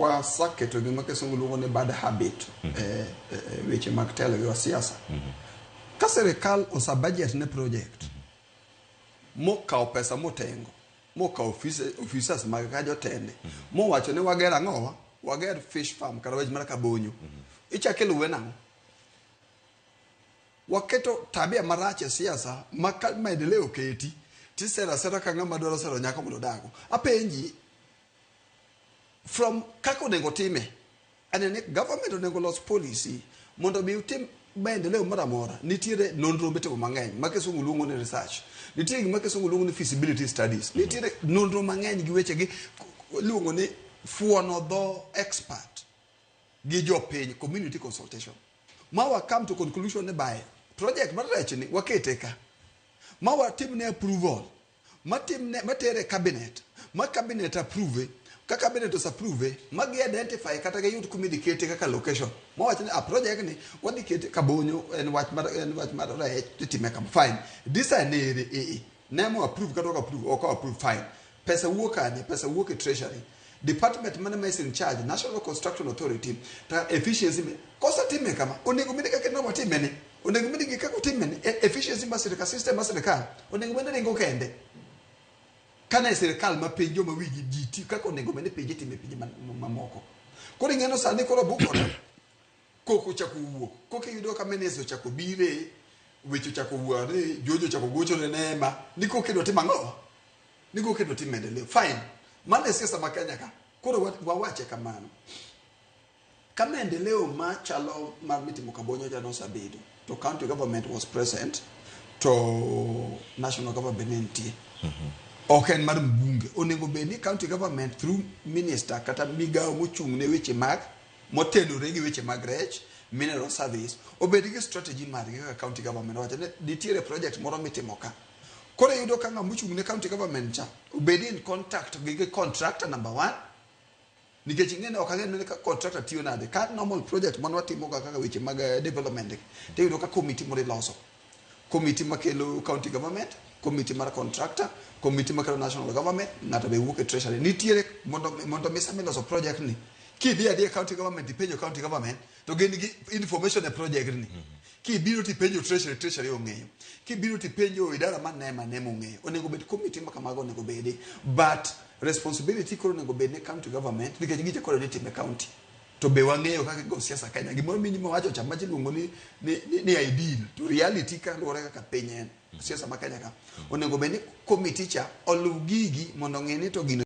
Waseketo gima kisungu luongo ni bad habit e weche mag telo gi siasa. Ka sirikal osa budget ne project, mokawo pesa motengo, mokawo officers mag ka jotende, mowacho ni wager ang'owa, wager fish farm kata wach mar Kabonyo. Ichako iluwe nang'o? Waketo tabia marach e siasa ma ka maendeleo oketi tisero asera ka ng'ama dwaro sero nyako mondo odago. Apenji, from kaka onego time, aneno ni government onego los policy mondo mi utim maendeleo moro amora. Nitiere nonro mitimo mang'eny ma kisungu luongo ni research. Nitiere gima kisungu luongo ni feasibility studies. Nitiere nonro mang'eny gi weche gi iluongo ni fuono dho expert gi jopiny, community consultation. Ma wa come to conclusion ni bae project mar rech ni wakete ka. Ma watim ne approval. Matimne matere cabinet. Ma cabinet approve. Ka cabinet ose approve, ma gi identify kata giyud kuma idhi kete kaka location. Mawach ni a project ni wadhi kete Kabonyo en wach mar rech titime kama fine. Design ere ee. Nemo approve kata ok approve, ok approve fine. Pesa wuok kanye? Pesa wuok e treasury. Department mane ma is in charge, National Construction Authority, ta efficiency me. Kosetime kama, onego bed kaka ne watime ni. Onego bed gi kaka otime ni. Efficiency mar sirikal, system mar sirikal, onego bed ni ringo kende. Kane sirikal ma piny joma wigi ji ti kaka onego bed ni pinje itime e pinje mamoko. Koro ing'eno sani koro bukore, koko ochako wuok. Koko iyudo ka minister ochako bire, weche ochako wuok ni George ochako gocho ne Neema, ni koko idwa timo ang'o? Ni koko idwa tim maendeleo. Fine. Mano e siasa ma Kenya ka. Koro wawache kamano. Ka maendeleo machalo mar mitimo Kabonyo cha nosebedo, to county government was present, to national government ne nitie. Ok en mar mbunge. Onego bed ni county government through minister kata migawo mochung' ne weche mag motenore gi weche mag rech, mineral service, obed gi strategy margi kaka county government wacho ni nitiere project moro mitimo ka. Koro iyudo ka ng'ama ochung' ne county government cha obed in contact gi contractor number one, nikech ing'e ni ok ang'e ni ka contractor tiyo nade ka normal project mane watimo ga kaka weche mag development, to iyudo ka committee moro iloso, committee makelo county government, committee mar contractor, committee makelo national government, ng'ato be wuok e treasury nitiere mondo mi sama iloso project ni kidhi adhiya county government ipenjo county government to gin gi information e project ni. Kibiro tipenjo treasury, treasury ong'eyo. Kibiro tipenjo idara mar NEMA, NEMA ong'eyo. Onego bed committee ma kamago onego bedi, but responsibility koro onego bed ne county government nikech giche koro nitime county. To be wang'eyo kaka igo siasa Kenya. Gimoro minyi wacho cha machi iluongo ni ideal to reality kaluwore kaka piny en siasa ma Kenya ka. Onego bed ni committee cha oluw gigi mondo ong'e ni to gino.